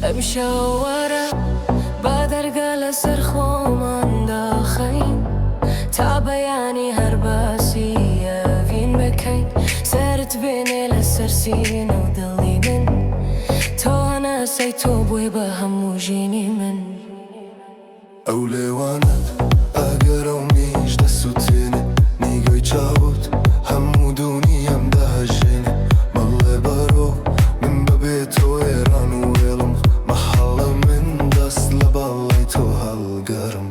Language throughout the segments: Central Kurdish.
ئەمشەو وەرە با دەرگا لەسەر خۆمان داخەین، تا بەیانی هەر باسی ئەڤین بکەین. سەرت بێنێ لەسەر سینە و دڵی من، تۆ هەناسەی تۆ بووی بە هەموو ژینی من. ئەو لێوانەت ئاگرە و میش دەسوتێنێ، نیگای چاوت هەموو دونیام دەهەژێنێ. مەڵێ بەرۆ من بەبێ تۆ ئێران و وێڵم، مەحاڵە من دەست لە باڵای تۆ هەڵگرم.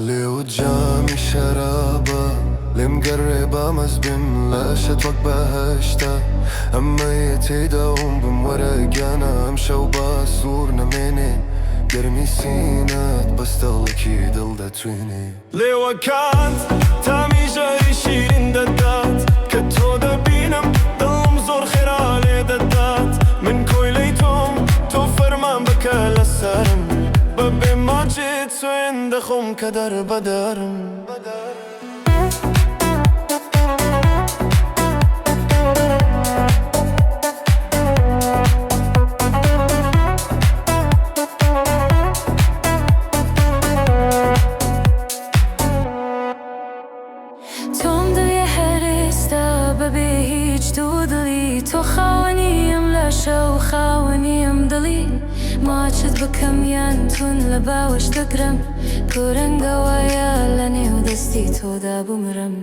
لێوت جامی شەرابە، لێم گەڕێ با مەست بم، لەشت وەک بەهەشتە، ئەمەیە تێیدا ون بم. وەرە گیانە ئەمشەو با سنوور نەمێنێ، گەرمی سینەت بەستەڵەکی دڵ دەتوێنێ. لێوەکانت تامی ژەهری شیرین دەدات، کە تۆ دەبینم دڵم زۆر خێرا لێ دەدات. من کۆیلەی تۆم، تۆ فەرمان بکە لەسەرم، بەبێ ماچت سوێند دەخۆم کە دەربەدەرم. تۆم دەوێ هەر ئێستا بەبێ هیچ دوودڵی، تۆ خاوەنی ئەم لاشە و خاوەنی ئەم دڵی. ماچت بکەم یان توند لە باوەش دەگرم، کورەنگە وایە لە نێو دەستی تۆدا بمرم.